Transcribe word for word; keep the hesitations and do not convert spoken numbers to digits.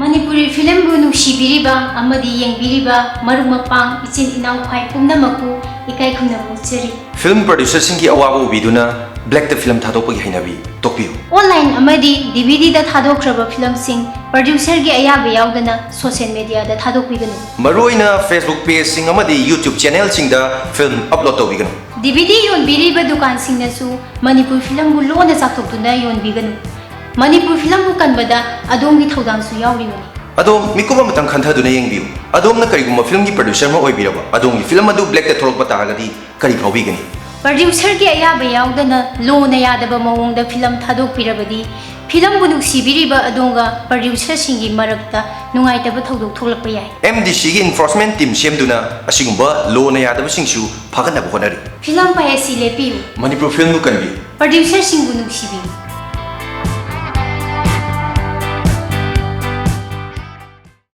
ꯃꯅꯤꯄꯨꯔꯤ ꯐꯤꯂꯝꯕꯨ ꯅꯨꯡꯁꯤꯕꯤꯔꯤꯕ ꯑꯃꯗꯤ ꯌꯦꯡꯕꯤꯔꯤꯕ ꯃꯔꯨꯞ ꯃꯄꯥꯡ ꯏꯆꯤꯟ ꯏꯅꯥꯎ ꯈ꯭ꯋꯥꯏ ꯄꯨꯝꯅꯃꯛꯄꯨ ꯏꯀꯥꯏ ꯈꯨꯝꯅꯕ ꯎꯠꯆꯔꯤ꯫ ꯐꯤꯂꯝ ꯄ꯭ꯔꯣꯗ꯭ꯌꯨꯁꯔꯁꯤꯡꯒꯤ ꯑꯋꯥꯕ ꯎꯕꯤꯗꯨꯅ ꯕ꯭ꯂꯦꯛꯇ ꯐꯤꯂꯝ ꯊꯥꯗꯣꯛꯄꯒꯤ ꯍꯩꯅꯕꯤ ꯇꯣꯛꯄꯤꯌꯨ꯫ ꯑꯣꯟꯂꯥꯏꯟ ꯑꯃꯗꯤ ꯗꯤꯚꯤꯗꯤꯗ ꯊꯥꯗꯣꯛꯈ꯭ꯔꯕ ꯐꯤꯂꯝꯁꯤꯡ ꯄ꯭ꯔꯣꯗ꯭ꯌꯨꯁꯔꯒꯤ ꯑꯌꯥꯕ ꯌꯥꯎꯗꯅ ꯁꯣꯁꯤꯌꯦꯜ ꯃꯦꯗꯤꯌꯥꯗ ꯊꯥꯗꯣꯛꯄꯤꯒꯅꯨ꯫ ꯃꯔꯨꯑꯣꯏꯅ Facebook pageꯁꯤꯡ ꯑꯃꯗꯤ YouTube channelꯁꯤꯡꯗ ꯐꯤꯂꯝ ꯑꯞꯂꯣꯗ ꯇꯧꯕꯤꯒꯅꯨ꯫ ꯗꯤꯚꯤꯗꯤ ꯌꯣꯟꯕꯤꯔꯤꯕ ꯗꯨꯀꯥꯟꯁꯤꯡꯅꯁꯨ ꯃꯅꯤꯄꯨꯔ ꯐꯤꯂꯝꯕꯨ ꯂꯣꯟꯅ ꯆꯥꯎꯊꯣꯛꯇꯨꯅ ꯌꯣꯟꯕꯤꯒꯅꯨ꯫ ꯃꯅꯤꯄꯨꯔ ꯐꯤꯂꯝꯕꯨ ꯀꯟꯕꯗ ꯑꯗꯣꯝꯒꯤ ꯊꯧꯗꯥꯡꯁꯨ ꯌꯥꯎꯔꯤꯕꯅꯤ꯫ ꯑꯗꯣꯝ ꯃꯤꯀꯨꯞ ꯑꯃꯇꯪ ꯈꯟꯊꯗꯨꯅ ꯌꯦꯡꯕꯤꯌꯨ꯫ ꯑꯗꯣꯝꯅ ꯀꯔꯤꯒꯨꯝꯕ ꯐꯤꯂꯝꯒꯤ ꯄ꯭ꯔꯣꯗ꯭ꯌꯨꯁꯔ ꯑꯃ ꯑꯣꯏꯕꯤꯔꯕ ꯑꯗꯣꯝꯒꯤ ꯐꯤꯂꯝ ꯑꯗꯨ ꯕ꯭ꯂꯦꯛꯇ ꯊꯣꯛꯂꯛꯄ ꯇꯥꯔꯒꯗꯤ ꯀꯔꯤ ꯐꯥꯎꯕꯤꯒꯅꯤ? ꯄ꯭ꯔꯣꯗ꯭ꯌꯨꯁꯔꯒꯤ ꯑꯌꯥꯕ ꯌꯥꯎꯗꯅ ꯂꯣꯅ ꯌꯥꯗꯕ ꯃꯑꯣꯡꯗ ꯐꯤꯂꯝ ꯊꯥꯗꯣꯛꯄꯤꯔꯕꯗꯤ ꯐꯤꯂꯝꯕꯨ ꯅꯨꯡꯁꯤꯕꯤꯔꯤꯕ ꯑꯗꯣꯝꯒ ꯄ꯭ꯔꯣꯗ꯭ꯌꯨꯁꯔꯁꯤꯡꯒꯤ ꯃꯔꯛꯇ ꯅꯨꯡꯉꯥꯏꯇꯕ ꯊꯧꯗꯣꯛ ꯊꯣꯛꯂꯛꯄ ꯌꯥꯏ꯫ MDCꯒꯤ enforcement team ꯁꯦꯝꯗꯨꯅ ꯑꯁꯤꯒꯨꯝꯕ ꯂꯣꯅ ꯌꯥꯗꯕꯁꯤꯡꯁꯨ ꯐꯥꯒꯠꯅꯕ ꯍꯣꯠꯅꯔꯤ꯫ Film piracy ꯂꯦꯞꯄꯤꯌꯨ꯫ ꯃꯅꯤꯄꯨꯔ ꯐꯤꯂꯝꯕꯨ ꯀꯟꯕꯤꯌꯨ꯫ ꯄ꯭ꯔꯣꯗ꯭ꯌꯨꯁꯔꯁꯤꯡꯕꯨ ꯅꯨꯡꯁꯤꯕꯤꯌꯨ꯫